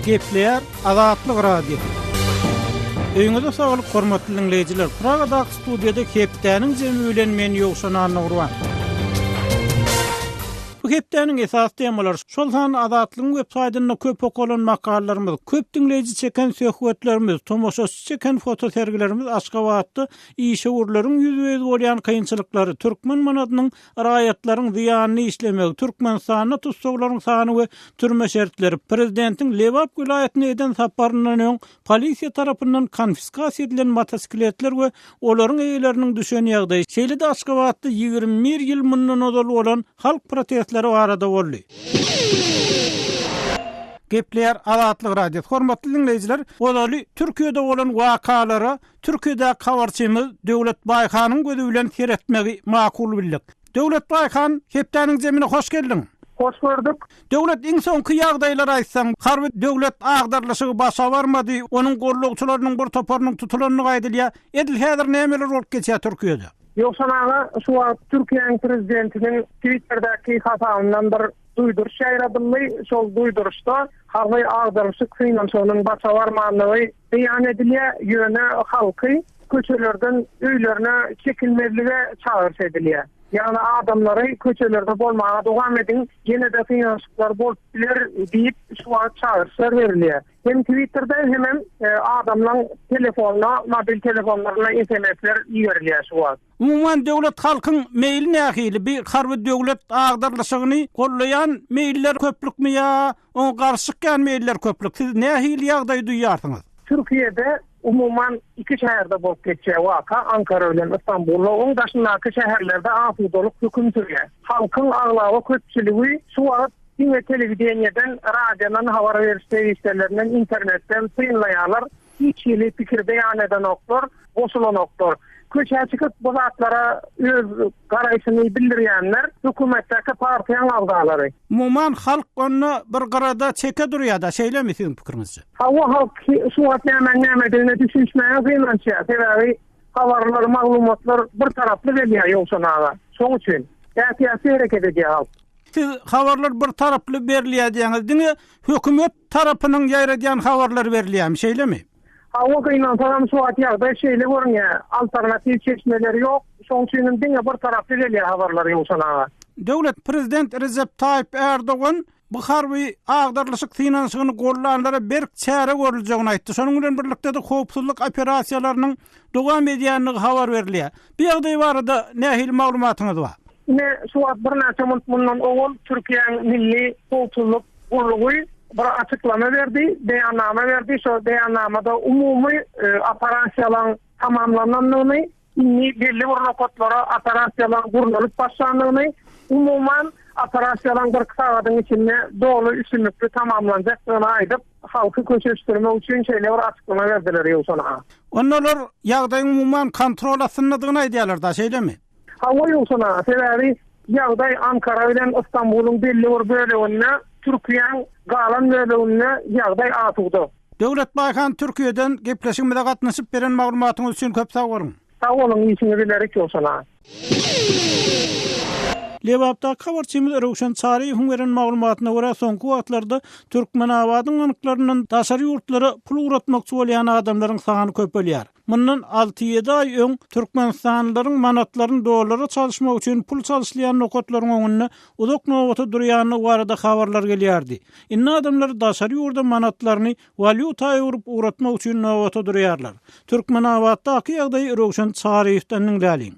Gepleýär Azatlyk Radiosy. Öýüňize saglyk hormatly diňleýjiler. Pragadaky studiýada hepdäniň jemi bilen men Ýowşan Annagurban. Bu hepdäniň esasy temalary, şol sanda Azatlygyň web saýtynda köp okalan makalalarymyz, köp diňleýji çeken söhbetlerimiz, tomaşaçy çeken fotosergilerimiz Aşgabatda işewürleriň ýüzbe-ýüz bolýan kynçylyklary, türkmen manadynyň raýatlaryň zyýanyna işlemegi, Türkmenistanda tussaglaryň sany we türme şertleri, prezidentiň Lebap welaýatyna eden saparyndan öň polisiýa tarapyndan konfiskasiýa edilen motosikletler we olaryň eýeleriniň düşen ýagdaýy, şeýle-de Aşgabatda 21 ýyl mundan ozal bolan halk protestleri barada boldy. Gepleýär Azatlyk Radiosy. Hormatly diňleýjiler, ozaly Türkiýede bolan wakalara Türkiýedäki habarçymyz Döwlet Baýhanyň gözi bilen seretmegi makul bildik. Döwlet Baýhan, hepdäniň jemine hoş geldiň! Hoş gördük. Döwlet, iň soňky ýagdaýlary aýtsaň, harby döwlet agdarylyşygy başa barmady, onuň gollagçylarynyň bir toparynyň tutulandygy aýdylýar. Edil häzir nämeler bolup geçýär Türkiýede? Ýowşan aga, şu wagt Türkiýäniň prezidentiniň Twitterdäki hasabyndan bir duýduryş ýaýradyldy. Şol duýduryşda harby agdarylyşyk synanyşygynyň başa barmandygy beýan edilýär, ýöne halky köçelerden öýlerine çekilmezlige çagyryş edilýär. Ýagny adamlary köçelerde bolmaga dowam ediň, ýene-de synanyşyklar bolup biler diýip, şu wagt çagyryşlar berilýär. Hem Twitterde hemem adamlaň telefonyna, mobil telefonlaryna SMS-ler iberilýär şu wagt. Umuman döwlet halkyň meýli nähili? Bi harby döwlet agdarylyşygyny gollaýan meýiller köplükmi ýa oňa garşy çykýan meýiller köplük? Siz nähili ýagdaýy duýýarsyňyz? Türkiýede umuman iki şäherde bolup geçýär waka, Ankara bilen Istanbulda. Oň daşyndaky şäherlerde asudalyk höküm sürýär. Halkyň aglaba köpçüligi şu wagt diňe telewideniýeden, radiodan, habar beriş serişdelerinden, internetden synlaýarlar. Hiç hili pikir beýan edenoklar, goşulanoklar. Köçä çykyp bu zatlara öz garaýşyny bildirýänler hökümetdäki partiýaň agzalary. Umuman halk onda bir gyrada çeke durýada şeýlemi siziň pikiriňizçe? Hawa halk şu wagt nämäň nämedigine düşünişmäge synanyşýar. Sebäbi habarlar, maglumatlar bir taraply gelýär Ýowşan aga. Şoň üçin ätiýaçly hereket edýär halk. Siz habarlar bir taraply berilýär diýýäňiz. Diňe hökümet tarapynyň ýaýradýan habarlary berilýärmi, şeýlemi? Hawa, gynansagam şu wagt ýagdaý şeýle görünýär. Alternatiw çeşmeler ýok. Şoň üçinem diňe bir taraply gelýär habarlar Ýowşan aga. Döwlet Prezident Rejep Taýyp Ärdogan bu harby agdarylyşyk synanyşygyny gollanlara berk çäre görüljegini aýtdy. Şonuň bilen birlikde-de howpsuzlyk operasiýalarynyň dowam edýändigi habar berilýär. Bu ýagdaý barada nähili maglumatyňyz bar? Ine, şu wagt birnäçe munt mundan owal Türkiýäň Milli howpsuzlyk gullugy bir açyklama berdi, beýannama berdi. Şo beýannamada umumy operasiýalaryň tamamlanandygyny, indi belli bir nokatlara operasiýalaryň gurnalyp başlandygyny, umuman, operasiýalaryň birki sagadyň içinde doly üstünlikli tamamlanjakdygyny aýdyp, halky köşeşdirmek üçin şeýle bir açyklama berdiler Ýowşan aga. Onda olar ýagdaýyň umuman kontrol astyndadygyny aýdýarlar-da, şeýlemi? Hawa Ýowşan aga, sebäbi ýagdaý Ankara bilen Ystambulyň belli bir böleginde, Türkiýäň galan böleginde ýagdaý asuda. Döwlet Baýhan Türkiýeden gepleşigimize gatnaşyp beren maglumatyňyz üçin köp sag boluň. Sag boluň işiňiz ilerik Ýowşan aga. Lebapdaky habarçymyz Röwşen Çaryýewiň beren maglumatyna görä, soňky wagtlarda Türkmenabadyň banklaryndan daşary ýurtlara pul ugratmakçy bolýan adamlaryň sany köpelýär. Mundan alty-ýedi aý öň türkmenistanlylaryň manatlaryny dollara çalyşmak üçin pul çalyşylýan nokatlaryň öňünde uzak nobata durýandygy barada habarlar gelýärdi. Indi adamlar daşary ýurda manatlaryny walýuta öwrüp ugratmak üçin nobata durýarlar. Türkmenabatdaky ýagdaýy Röwşen Çaryýewden diňläliň.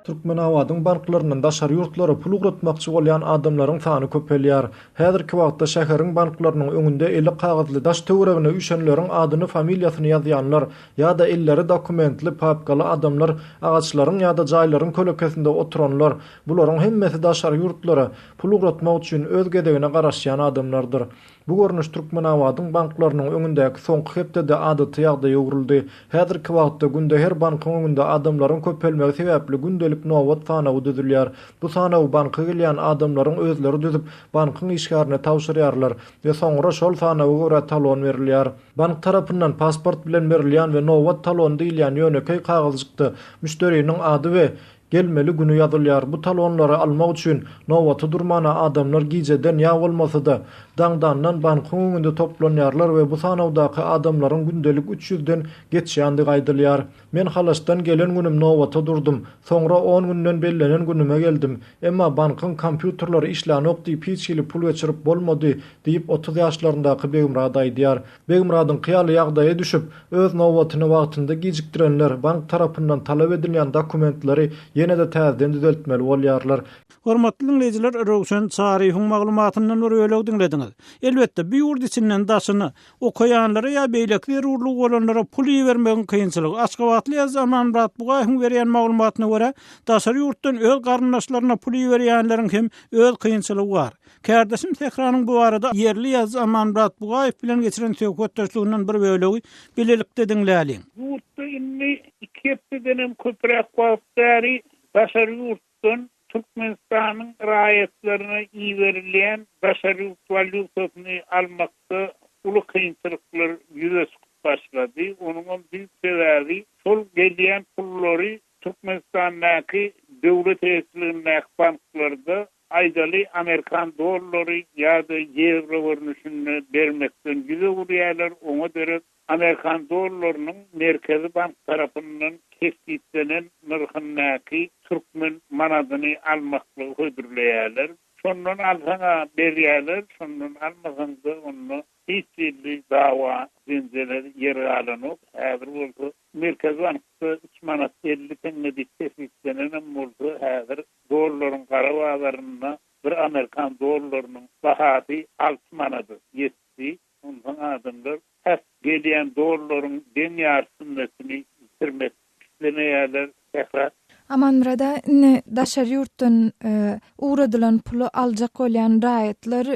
Türkmenabadyň banklaryndan daşary ýurtlara pul ugratmakçy bolýan adamlaryň sany köpelýär. Häzirki wagtda şäheriň banklarynyň öňünde eli kagyzly daş-töweregine üýşenleriň adyny-familiýasyny ýazýanlar ýa-da elleri dokumentli, papkaly adamlar, agaçlaryň ýa-da jaýlaryň kölekesinde oturanlar, bularyň hemmesi daşary ýurtlara pul ugratmak üçin öz gezegine garaşýan adamlardyr. Bu görnüş Türkmenabadyň banklarynyň öňündäki soňky hepdede adaty ýagdaýa öwrüldi. Häzirki wagtda günde her bankyň öňünde adamlaryň köpelmegi sebäpli gündelik nobat sanawy düzülýär. Bu sanawy banka gelýän adamlaryň özleri düzüp, bankyň işgärine tabşyrýarlar we soňra şol sanawa görä talon berilýär. Bank tarapyndan pasport bilen berilýän we nobat talony diýilýän ýönekeý kagyzjykda müşderiniň ady we. Gelmeli güni ýazylýar. Bu talonlary almak üçin nobata durmana adamlar gijeden ýa bolmasa-da, daňdandan bankyň öňünde toplanýarlar we bu sanawdaky adamlaryň gündelik üç ýüzden geçýändigi aýdylýar. Men Halaçdan gelen günüm nobata durdum. Soňra on günden bellenen günüme geldim. Emma bankyň kompýuterleri işlänok diýip hiç hili pul geçirip bolmady, diýip, 30 ýaşlaryndaky Begmyrat aýdýar. Begmyradyňky ýaly ýagdaýa düşüp, öz nobatyny wagtynda gijikdirenler bank tarapyndan talap edilýän dokumentleri ýene-de täzeden düzeltmeli bolýarlar. Hormatly diňleýjiler, Röwşen Çaryýewiň maglumatyndan bir bölegi diňlediňiz. Elbetde, bu ýurt içinden daşyna, okaýanlara ýa beýleki zerurlygy bolanlara pul ibermegiň kynçylygy. Aşgabatly ýazyjy Amanmyrat Bugaýewiň berýän maglumatyna görä, daşary ýurtdan öz garyndaşlaryna pul iberýänleriň hem öz kynçylygy bar. Kärdeşim Sähranyň bu barada ýerli ýazyjy Amanmyrat Bugaýew bilen geçiren söhbetdeşliginden bir bölegi bilelikde diňläliň. Ýurtda indi iki hepdedenem köpräk wagt bäri daşary ýurtdan Türkmenistanyň raýatlaryna iberilýän daşary ýurt walýutasyny almakda uly kynçylyklar ýüze çykyp başlady. Onuňam düýp sebäbi şol gelýän pullary Türkmenistandaky döwlet eýeçiligindäki banklarda aýdaly amerikan dollary ýa-da ýewro görnüşinde bermekden ýüz öwürýärler, oňa derek Amerikan dollarynyň Merkezi bank tarapyndan kesgitlenen nyrhyndaky türkmen manadyny almaklygy hödürleýärler. Şondan alsaň-a berýärler, şondan almasaň-da onda hiç hili dawa jenjele ýer galanok. Häzir bolsa Merkezi bankda üç manat 50 teňňe diýip kesgitlenenem bolsa, häzir dollaryň gara bazarynda bir amerikan dollarynyň bahasy alty manada ýetdi. Onsoň adamlar tas gelýän dollaryň deň ýarysyndakyny ýitirmek islemeýärler, Sähra. Amanmyrada indi daşary ýurtdan ugradylan puly aljak bolýan raýatlar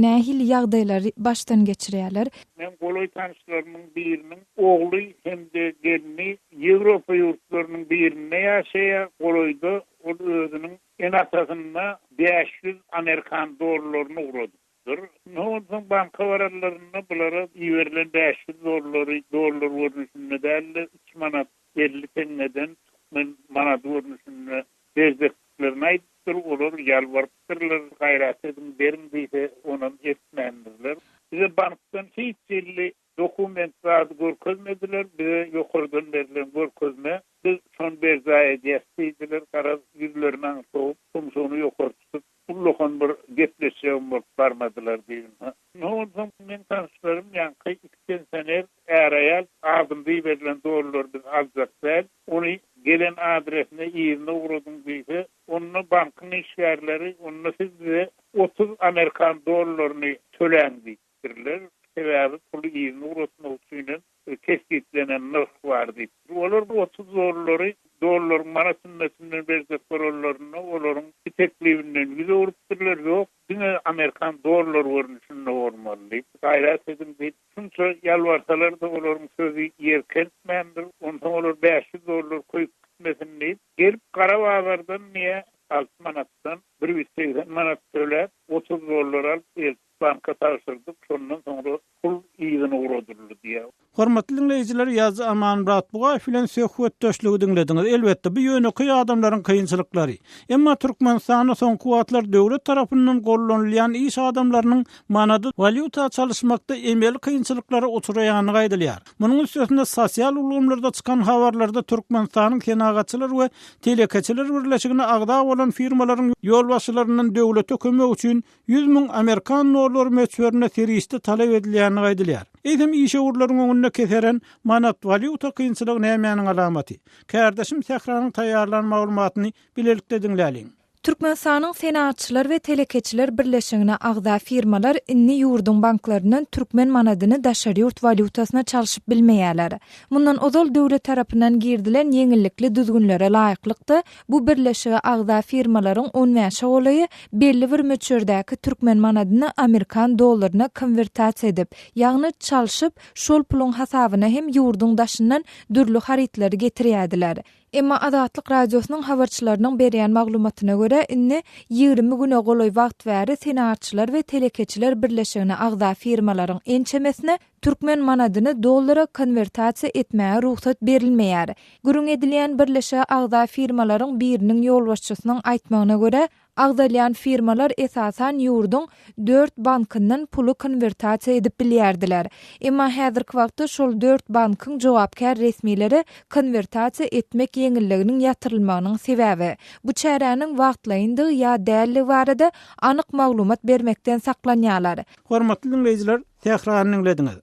nähili ýagdaýlary başdan geçirýärler? Meň golaý tanyşlarymyň biriniň ogly hem-de gelni Ýewropa ýurtlarynyň birinde ýaşaýar, golaýda ol özüniň ene-atasyna 500 amerikan dollaryny ugradypdyr. Dur. Indi onsoň banka baranlarynda bulara iberilen 500 dollary dollar görnüşinde däl-de, üç manat 50 teňňeden türkmen manady görnüşinde berjekdiklerini aýdypdyr. Olar ýalbarypdyrlar, gaýrat ediň, beriň diýse, onam etmändirler. Bize bankdan hiç hili dokument zady görkezmediler, bize ýokardan berlen görkezme, biz şony berjaý edýäs diýdiler. Garaz, ýüzlerini aňry sowup, tumşugyny ýokary tutup, Ullakan bir gepleşjegim bolup barmadylar diýdim. Indi onsoň meň tanyşlarym ýaňky iki pensioner är-aýal adymyza iberilen dollary biz aljak däl, ony gelen adresine yzyna ugradyň diýse, onda bankyň işgärleri onda siz bize 30 amerikan dollaryny töläň diýip. Dirler, sebäbi puly yzyna ugratmak üçin hem kesgitlenen nyrh bar diýip. Olar bu 30 dollary dollaryň manat hümmetinden berjek bolanlarynda olaryň bu teklibinden ýüz öwrüpdirler, ýok, diňe amerikan dollar görnüşinde bolmaly diýip, gaýrat ediň diýip, şunça ýalbarsalar-da olaryň sözi ýer kertmändir, onsoň olar 500 dollar köýüp gitmesin diýip, gelip gara bazardan diýä alty manatdan 180 manat töläp, 30 dollar alyp eltip Banka tabşyrdyk, şondan soňra pul yzyna ugradyldy diýýär. Hormatly diňleýjiler, ýazyjy Amanmyrat Bugaýew bilen söhbetdeşligi diňlediňiz. Elbetde, bu ýönekeý adamlaryň kynçylyklary. Emma Türkmenistanda soňky wagtlar döwlet tarapyndan gollanylýan iş adamlarynyň manady walýuta çalyşmakda emeli kynçylyklara uçraýandygy aýdylýar. Munuň üstesine sosial ulgamlarda çykan habarlarda Türkmenistanyň Senagatçylar we telekeçiler birleşigine agza bolan firmalaryň ýolbaşçylaryndan döwlete kömek üçin 100 müň amerikan dollary möçberinde serişde talap edilýändigi aýdylýar. Eýsem işewürleriň öňünde keseren manat-walýuta kynçylygy nämäniň alamaty? Kärdeşim Sähranyň taýýarlan maglumatyny bilelikde diňläliň. Türkmenistanyň Senagatçylar we telekeçiler birleşigine agza firmalar indi ýurduň banklaryndan türkmen manadyny daşary ýurt walýutasyna çalşyp bilmeýärler. Mundan ozal döwlet tarapyndan girizilen ýeňillikli düzgünlere laýyklykda, Bu birleşige agza firmalaryň on bäşe golaýy belli bir möçberdäki türkmen manadyny amerikan dollaryna konwertasiýa edip, ýagny çalşyp, şol puluň hasabyna hem ýurduň daşyndan dürli harytlary getirýärdiler. Emma Azatlyk Radiosynyň habarçylarynyň berýän maglumatyna görä, indi 20 güne golaý wagt bäri Senagatçylar we telekeçiler birleşigine agza firmalaryň ençemesine. türkmen manadyny dollara konwertasiýa etmäge rugsat berilmeýär. Gürrüň edilýän birleşige agza firmalaryň biriniň ýolbaşçysynyň aýtmagyna görä, Agzalýan firmalar esasan ýurduň dört bankyndan puly konwertasiýa edip bilýärdiler. Emma häzirki wagtda şol dört bankyň jogapkär resmileri konwertasiýa etmek ýeňilliginiň ýatyrylmagynyň sebäbi, bu çäräniň wagtlaýyndygy ýa däldigi barada anyk maglumat bermekden saklanýarlar. Hormatly diňleýjiler, Tährany diňlediňiz.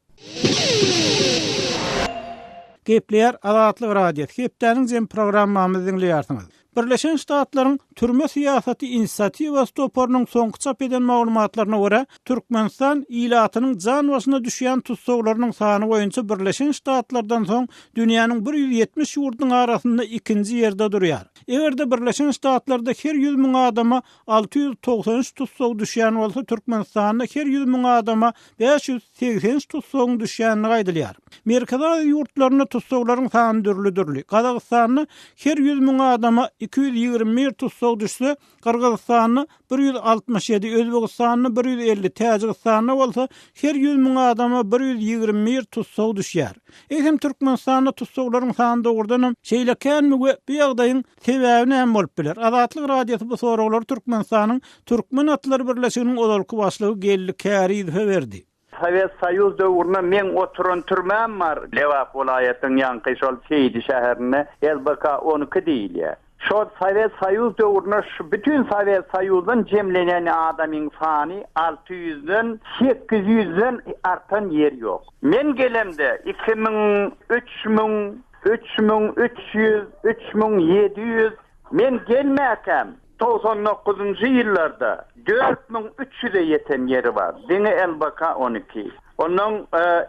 Gepleýär Azatlyk Radiosy, hepdäniň jemi programmamyzy diňleýärsiňiz. Birleşen Ştatlaryň Türme syýasaty inisiatiwasy toparynyň soňky çap eden maglumatlaryna görä, Türkmenistan ilatynyň jan başyna düşýän tussaglarynyň sany boýunça Birleşen Ştatlardan soň dünýäniň 170 ýurdunyň arasynda ikinji ýerde durýar. Eger-de Birleşen Ştatlarda her 100 müň adama 693 tussag düşýän bolsa, Türkmenistanda her 100 müň adama 583 tussagyň düşýändigi aýdylýar. Merkezi Aziýa ýurtlarynda tussaglaryň sany dürli-dürli. Gazagystanda her 100 müň adama 221 tussag düşse, Gyrgyzystanda 167, Özbegistanda 150, Täjigistanda bolsa her 100 müň adama 121 tussag düşýär. Eýsem Türkmenistanda tussaglaryň sany dogrudanam şeýle känmi we bu ýagdaýyň Sebäbi näme bolup biler? Azatlyk Radiosy bu soraglary Türkmenistanyň Türkmen atlary birleşiginiň ozalky başlygy Geldi Kärizowa berdi. Sowet Soýuz döwründe meň oturan türmäm bar. Lebap welaýatynyň ýaňky şol Seýdi şäherinde LBK 12 diýilýär. Şol Sowet Soýuz döwründe şu bütin Sowet Soýuzdan jemlenen adamyň sany 600-den, 800-den artan ýeri ýok. Men gelemde 2000, 3000, 3300, 3700, men gelmäkäm, 99-njy ýyllarda 4300-e ýeten ýeri bar, diňe LBK 12. Onnoň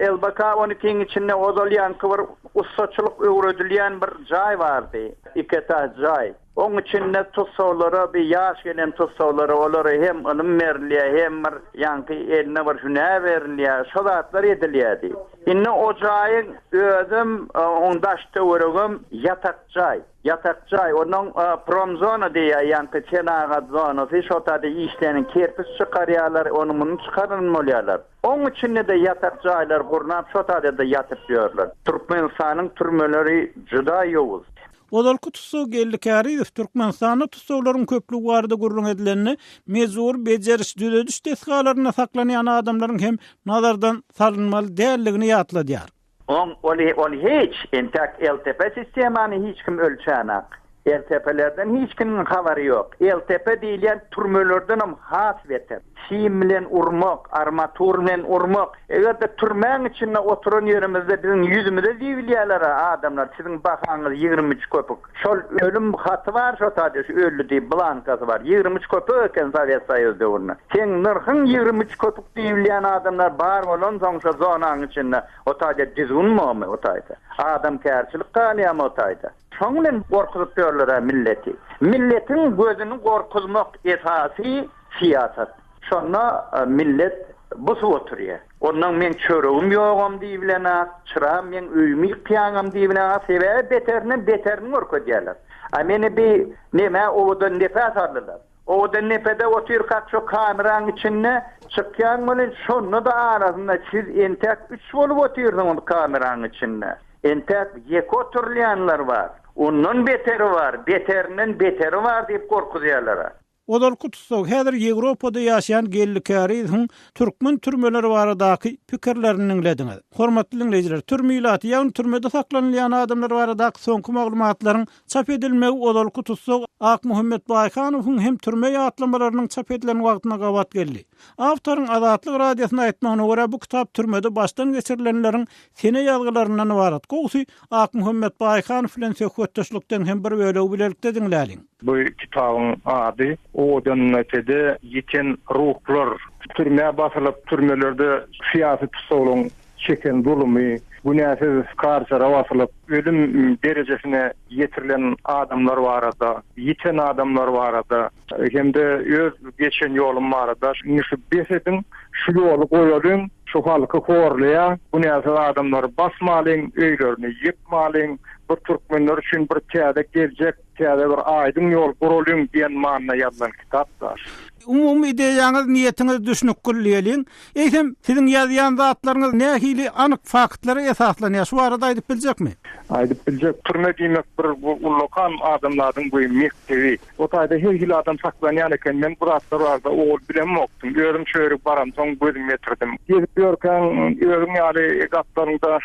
LBK 12-iň içinde ozal ýaňky bir ussaçylyk öwredilýän bir jaý bardy, iki etaž jaý. Oň içinde tussaglara, bir ýaş gelen tussaglara, olara hem ylym berilýär, hem bir ýaňky eline bir hünär berilýär, şo zatlar edilýärdi. Indi o jaýyň özem, oň daş-töweregem ýatak jaý. Ýatak jaý. Onnoň promzona diýýär, ýaňky senagat zonasy, şo taýda işleýän kerpiç çykarýarlar, ony-muny çykaran bolýarlar. Oň içinde-de ýatak jaýlar gurnap, şo taýda-da ýatyp ýörler. Türkmenistanyň türmeleri juda ýowuz. Ozalky tussag Geldi Kärizow Türkmenistanda tussaglaryň köplügi barada gürrüň edilende, mejbury bejeriş-düzediş desgalarynda saklanýan adamlaryň hem nazardan salynmaly däldigini ýatladýar. Oň ol ol hiç, entäk LTP sistemany hiç kim ölçänak. LTP-lerden hiç kimiň habary ýok. LTP diýilýän türmelerdenem has beter. Sim bilen urmak, armatur bilen urmak. Eger-de türmäň içinde oturan ýerimizde biziň ýüzümize diýbilýärler-ä adamlar, siziň bahaňyz 23 köpük. Şol ölüm haty bar şo taýda, şu öldi diýip blankasy bar. 23 köpük eken Sowet Soýuz döwründe. Seň nyrhyň 23 köpük diýibilýän adamlar bar bolansoň şo zonaň içinde o taýda düzgün bormy o taýda? Adamkärçilik galýarmy o taýda? Şoň bilen gorkuzyp ýörler-ä milleti. Milletiň gözüni gorkuzmak esasy syýasat. Şonda millet busup oturýar. Onnoň meň çöregim ýogam diýibilenak, çyram meň öýümi ýykýaňam diýibilenak, sebäbi beterinden beterini görkezýärler. A meni bi nemä owadan depä saldylar. Owadan depede otyrkak şo kameraň içinde çykýaň welin şonda-da arasynda siz entäk üç bolup otyrsyňyz kameraň içinde. Entäk ýeke oturylýanlar bar. Ondan beteri bar, beterinden beteri bar diýip gorkuzýarlar-a. Ozalky tussag, häzir Ýewropada ýaşaýan Geldi Kärizowyň türkmen türmeleri baradaky pikirlerini diňlediňiz. Hormatly diňleýjiler, türme ilaty, ýagny türmede saklanylýan adamlar baradaky soňky maglumatlaryň çap edilmegi ozalky tussag Akmuhammet Baýhanowyň hem türme ýatlamalarynyň çap edilen wagtyna gabat geldi. Awtoryň Azatlyk Radiosyna aýtmagyna görä, bu kitap türmede başdan geçirilenleriň sene ýazgylaryndan ybarat. Gowusy, Akmuhammet Baýhanow bilen söhbetdeşlikden hem bir bölegi bilelikde diňläliň. Bu kitabyň ady Owadandepede ýiten ruhlar. Türmä basylyp, türmelerde syýasy tussaglaryň çeken zulumy, günäsiz karçera basylyp, ölüm derejesine ýetirilen adamlar barada, ýiten adamlar barada hem-de öz geçen ýolum barada. Indi şu bes ediň, şu ýoly goýalyň, şu halky horlaýar, günäsiz adamlary basmalyň, öýlerini ýykmalyň, bir türkmenler üçin bir täze geljek. täze bir aýdyň ýol guralyň diýen manyda ýazylan kitap daş. Umumy ideýaňyz, niýetiňiz düşnükgil diýeliň. Eýsem, siziň ýazýan zatlaryňyz nähili anyk faktlara esaslanýar? Şu barada aýdyp biljekmi? Aýdyp biljek. Türme diýmek bir ullakan adamzadyň bu mekdebi. O taýda her hili adam saklanýan eken. Men bu zatlar barada owal bilemokdym. Özüm şu ýere baramsoň gözüm ýetirdim. Gezip ýörkäň özüň ýaly gapdalyňda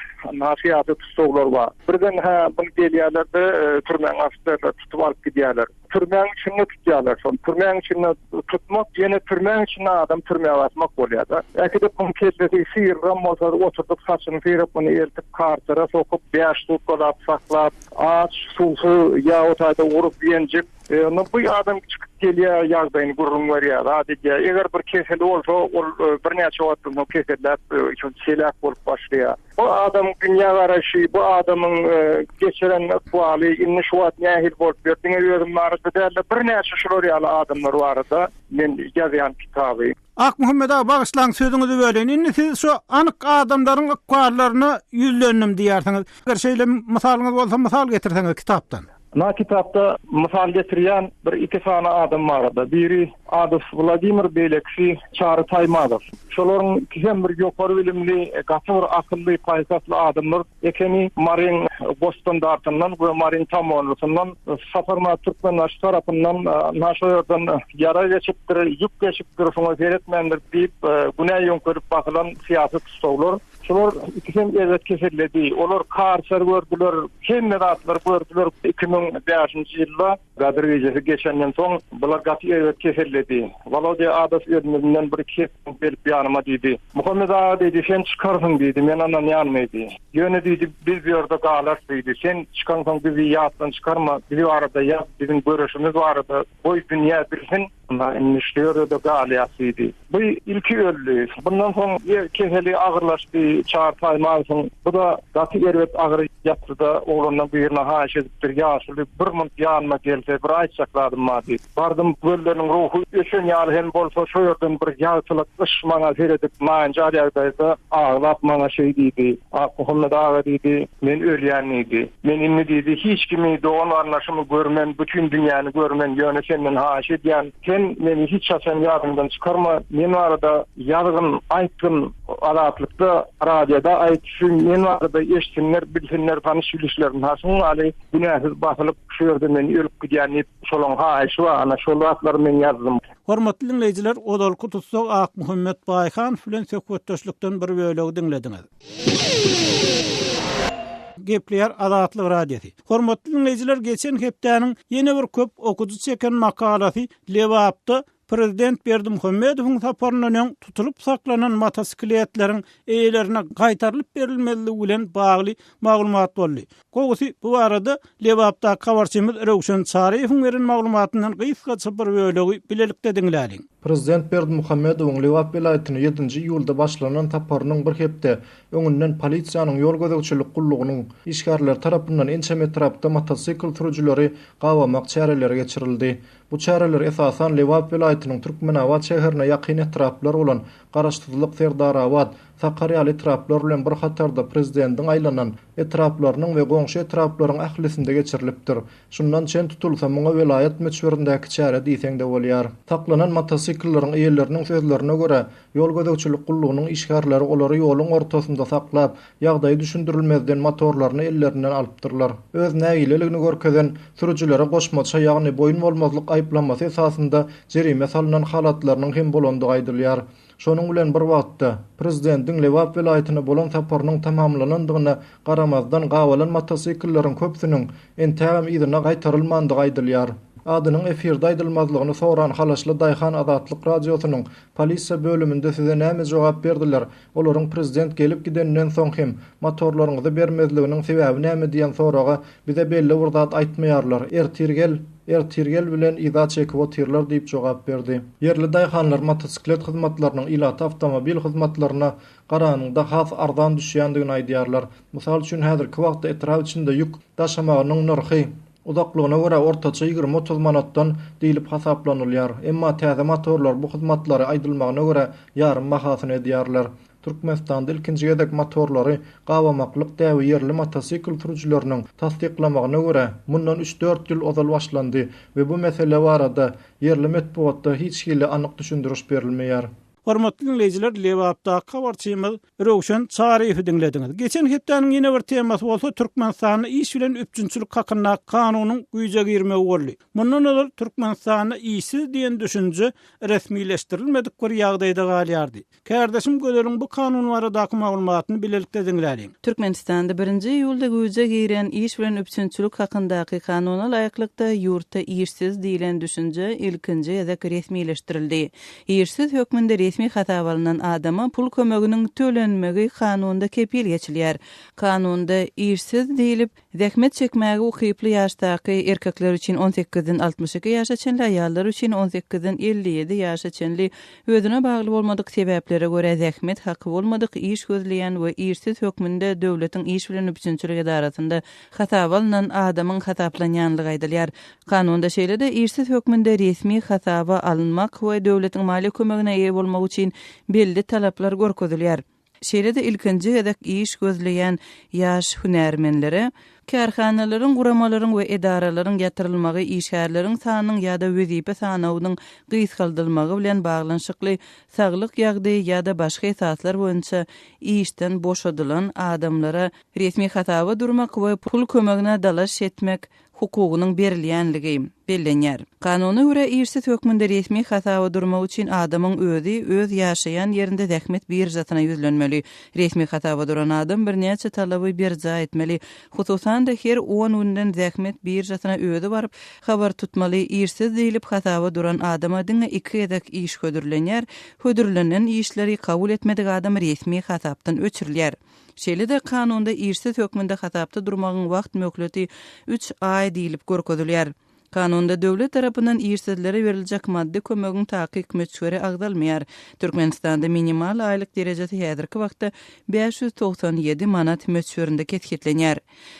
syýasy tussaglar bar. Birden-hä bir gelýärler-de, türmäň ofiserleri tutup alyp gidýärler. Türmäň içinde tutýarlar şony. Türmäň içinde tutmak, ýene türmäň içinde adam türmä basmak bolýar-da. Äkidip muň kellesi syryram bolsa oturdyp saçyny syryp muny eltip karsera sokup bäş sutkalap saklap, aç, suwsuz ýa o taýda urup ýenjip, onda bu adam çykyp gelýär, ýagdaýyny gürrüň berýär, zat edýär. Eger bir keseli bolsa, ol birnäçe wagtdan soň keselläp, heläk bolup başlaýar. Bu adamyň dünýä garaýşy, bu adamyň geçiren ykbaly indi şu wagt nähili bolup ýör, diňe özüm barada däl-de, birnäçe şular ýaly adamlar barada men ýazýan kitaby. Akmuhammet aga, bagyşlaň sözüňizi böleýin. Indi siz şu anyk adamlaryň ykballaryna ýüzlendim diýýärsiňiz. Eger şeýle mysalyňyz bolsa mysal getirseňiz kitapdan. Na kitapda mysal getirýän bir iki sany adam barada. Biri Adow Wladimir, beýlekisi Çary Taýmazow. Şolaryň ikisem bir ýokary bilimli, gaty bir akylly, paýhasly adamlar ekeni. Maryň Gosstandartyndan we Maryň Tamonlysyndan Saparmyrat Türkmenbaşy tarapyndan na şo ýerden ýarag geçipdir, ýük geçipdir, şoňa seretmändir diýip, günä ýöňkelip basylan syýasy tussaglar. Şular ikisem erbet keselledi. Olar karser gördüler, hemme zatlary gördüler. 2005-nji ýylda Gadyr gijesi geçenden soň bular gaty erbet keselledi. Wolodýa Adow ölmezinden bir-iki hepde öň gelip ýanyma diýdi. Muhammet aga diýdi, sen çykarsyň diýdi, men ynanýan diýdi. Ýöne diýdi, biz bu ýerde galarys diýdi. Sen çykansoň bizi ýatdan çykarma, biz barada ýaz, biziň göreşimiz barada goý dünýä bilsin. Ynha, indi şu ýerde-de galýas diýdi. Bu ilki öldi. Bundan soň keseli agyrlaşdy, Çary Taýmazowyň. Bu-da gaty erbet agyr ýatdy-da, oglanlaryň birine haýyş edipdir, Ýaşuly, bir munt ýanyma gelse, bir aýtjak zadym bar diýip. Bardym, gözleriniň ruhy öçen ýaly hem bolsa, şo ýerden bir ýagtylyk yş maňa seredip, naýynjar ýagdaýda aglap maňa şeý diýdi, Akmuhammet aga diýdi, men ölýän diýdi. Men indi diýdi, hiç kimi, dogan-garyndaşymy görmen, bütin dünýäni görmen, ýöne senden haýyş edýän, sen meni hiç haçan ýadyňdan çykarma, men barada ýazgyn, aýtgyn, Azatlykda, radioda aýt, şu men barada eşitsinler, bilsinler, tanyş-bilişler, ynha şuň ýaly günäsiz basylyp, şu ýerde men ölüp gidýän diýip, şolaň haýyşy bar, ana şol zatlary men ýazdym. Hormatly diňleýjiler, ozalky tussag Akmuhammet Baýhanow bilen söhbetdeşlikden bir bölegi diňlediňiz. Gepleýär Azatlyk Radiosy. Hormatly diňleýjiler, geçen hepdäniň ýene bir köp okyjy çeken makalasy Lebapda prezident Berdimuhamedowyň saparyndan öň tutulyp saklanan motosikletleriň eýelerine gaýtarylyp berilmezligi bilen bagly maglumat boldy. Gowusy, bu barada Lebapdaky habarçymyz Röwşen Çaryýewiň beren maglumatyndan gysgaça bir bölegi bilelikde diňläliň. Prezident Berdimuhamedowyň Lebap welaýatyna ýedinji iýulda başlanan saparynyň bir hepde öňünden polisiýanyň ýol gözegçilik gullugynyň işgärleri tarapyndan ençeme etrapda motosikl sürüjileri gabamak çäreleri geçirildi. Bu çäreler esasan Lebap welaýatynyň Türkmenabat şäherine ýakyn etraplar bolan Garaşsyzlyk, Serdarabat, Sakar ýaly etraplar bilen bir hatarda prezidentiň aýlanan etraplarynyň we goňşy etraplaryň ählisinde geçirilipdir. Şundan çen tutulsa, muňa welaýat möçberindäki çäre diýseň-de bolýar. Saklanan motosiklleriň eýeleriniň sözlerine görä, ýol gözegçilik gullugynyň işgärleri olary ýoluň ortasynda saklap, ýagdaýy düşündirilmezden motorlaryny ellerinden alypdyrlar. Öz nägileligini görkezen sürüjilere goşmaça, ýagny boýun bolmazlyk aýyplamasy esasynda jerime salnan halatlarynyň hem bolandygy aýdylýar. Şonuň bilen bir wagtda, prezidentiň Lebap welaýatyna bolan saparynyň tamamlanandygyna garamazdan, gabalan motosiklleriň köpüsiniň entägem yzyna gaýtarylmandygy aýdylýar. Adynyň efirde aýdylmazlygyny soran halaşly daýhan Azatlyk Radiosynyň polisiýa bölüminde size näme jogap berdiler, olaryň prezident gelip gideninden soň hem motorlaryňyzy bermezliginiň sebäbi näme diýen soraga Bize belli bir zat aýtmaýarlar, ertir gel, ertir gel bilen yza çekip otyrlar diýip jogap berdi. Ýerli daýhanlar motosiklet hyzmatlarynyň ilata awtomobil hyzmatlaryna garanyňda has arzan düşýändigini aýdýarlar. Mysal üçin, häzirki wagtda etrap içinde ýük daşamagynyň nyrhy, uzaklygyna görä ortaça 20-30 manatdan diýlip hasaplanylýar. Emma täze motorlar bu hyzmatlary aýdylmagyna görä ýarym bahasyna edýärler. Türkmenistanda ilkinji gezek motorlary gabamaklyk däbi ýerli motosikl sürüjileriniň tassyklamagyna görä, mundan üç-dört ýyl ozal başlandy we bu mesele barada ýerli metbugatda hiç hili anyk düşündiriş berilmeýär. Hormatly diňleýjiler, Lebapdaky habarçymyz Röwşen Çaryýewi diňlediňiz. Geçen hepdäniň ýene bir temasy bolsa Türkmenistanda iş bilen üpjünçilik hakyndaky kanunyň güýje girmegi boldy. Mundan ozal Türkmenistanda işsiz diýen düşünje resmileşdirilmedik bir ýagdaýda galýardy. Kärdeşim Gözeliň bu kanun baradaky maglumatyny bilelikde diňläliň. Türkmenistanda birinji iýulda güýje giren Iş bilen üpjünçilik hakyndaky kanuna laýyklykda, ýurtda işsiz diýlen düşünje ilkinji gezek resmileşdirildi. Işsiz hökmünde resmi hasaba alnan adama pul kömeginiň tölenmegi kanunda kepil geçilýär. Kanunda işsiz diýlip, Zähmet çekmäge ukyply ýaşdaky erkekler üçin on sekizden 62 ýaşa çenli, aýallar üçin on sekizden 57 ýaşa çenli özüne bagly bolmadyk sebäplere görä zähmet haky bolmadyk iş gözleýän we işsiz hökmünde döwletiň iş bilen üpjünçilik edarasynda hasaba alnan adamyň hasaplanýanlygy aýdylýar. Kanunda şeýle-de işsiz hökmünde resmi hasaba alynmak we döwletiň maliýe kömegine eýe bolmak üçin belli talaplar görkezilýär. Şeýle-de ilkinji gezek iş gözleýän ýaş hünärmenlere kärhanalaryň, guramalaryň we edaralaryň ýatyrylmagy, işgärleriň sanynyň ýa-da wezipe sanawynyň gysgaldylmagy bilen baglanyşykly saglyk ýagdaýy ýa-da başga esaslar boýunça işden boşadylan adamlara resmi hasaba durmak we pul kömegine dalaş etmek hukugynyň berilýänligi bellenýär. Kanuna görä, işsiz hökmünde resmi hasaba durmak üçin adamyň özi öz ýaşaýan ýerinde zähmet biržasyna ýüzlenmeli. Resmi hasaba duran adam birnäçe talaby berjaý etmeli. Hususan-da, her on günden zähmet biržasyna özi baryp, habar tutmaly. Işsiz diýlip hasaba duran adama diňe iki gezek iş hödürlenýär. Hödürlenen işleri kabul etmedik adam resmi hasapdan öçürilýär. Şeýle-de kanunda işsiz hökmünde hasapda durmagyň wagt möhleti üç aý diýlip görkezilýär. Kanunda döwlet tarapyndan işsizlere beriljek maddy kömegiň takyk möçberi agzalmaýar. Türkmenistanda minimal aýlyk derejesi häzirki wagtda 597 manat möçberinde kesgitlenýär.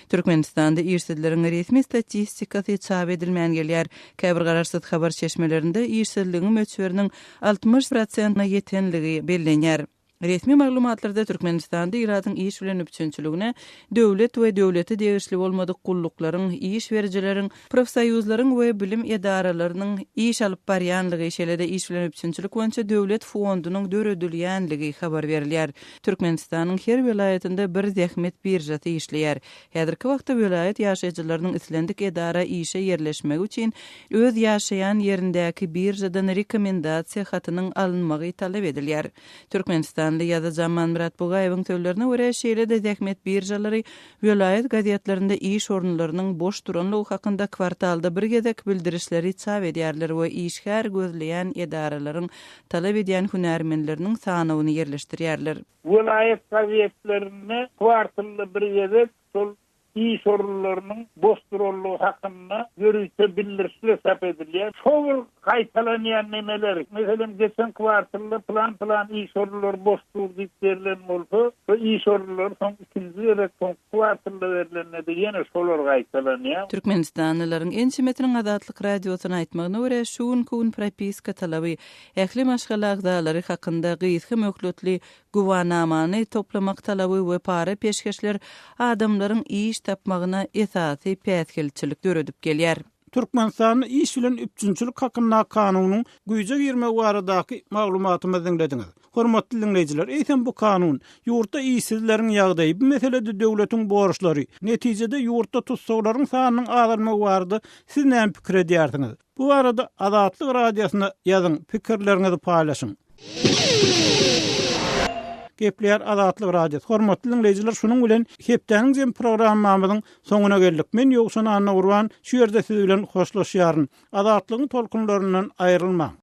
Türkmenistanda işsizleriň resmi statistikasy çap edilmän gelýär. Käbir garaşsyz habar çeşmelerinde işsizligiň möçberiniň 60 prosentine ýetenligi bellenýär. Resmi maglumatlarda Türkmenistanda ilatyň iş bilen üpjünçiligine döwlet we döwlete degişli bolmadyk gulluklaryň, iş berijileriň, profsoýuzlaryň we bilim edaralarynyň iş alyp barýanlygy, şeýle-de iş bilen üpjünçilik boýunça döwlet fondunyň döredilýänligi habar berilýär. Türkmenistanyň her welaýatynda bir zähmet biržasy işleýär. Häzirki wagtda welaýat ýaşaýjylarynyň islendik edara işe ýerleşmegi üçin öz ýaşaýan ýerindäki biržadan rekomendasiýa hatynyň alynmagy talap edilýär. Türkmenistanly ýazyjy Amanmyrat Bugaýewiň sözlerine görä, şeýle-de zähmet biržalary welaýat gazetlerinde iş orunlarynyň boş duranlygy hakynda kwartalda bir gezek bildirişleri çap edýärler we işgär gözleýän edaralaryň talap edýän hünärmenleriniň sanawyny ýerleşdirýärler. Welaýat gazetlerinde kwartalda bir gezek şol iş orunlarynyň boş duranlygy hakynda ýörite bildirişler çap edilýär. Şo bir gaýtalanýan nemeler, meselem, geçen kwartalda pylan-pylan iş orunlary boş dur diýip berlen bolsa, şo iş orunlary soň ikinji gezek soňky kwartalda berlende-de ýene şolar gaýtalanýar. Türkmenistanlylaryň ençemesiniň Azatlyk Radiosyna aýtmagyna görä, şu günki gün propiska talaby, ähli maşgala agzalary hakynda gysga möhletli Güwanamany toplamak talaby we para-peşgeşler adamlaryň iş tapmagyna esasy päsgelçilik döredip gelýär. Türkmenistanda iş bilen üpjünçilik hakyndaky kanunyň güýje girmegi baradaky maglumatymyzy diňlediňiz. Hormatly diňleýjiler, eýsem bu kanun, ýurtda işsizleriň ýagdaýy, bu meselede döwletiň borçlary, netijede ýurtda tussaglaryň sanynyň azalmagy barada siz näme pikir edýärsiňiz? Bu barada Azatlyk Radiosyna ýazyň, pikirleriňizi paýlaşyň. Gepleýär Azatlyk Radiosy. Hormatly diňleýjiler, şunuň bilen hepdäniň jem programmamyzyň soňuna geldik. Men Ýowşan Annagurban şu ýerde siz bilen hoşlaşýaryn. Azatlygyň tolkunlaryndan aýrylmaň.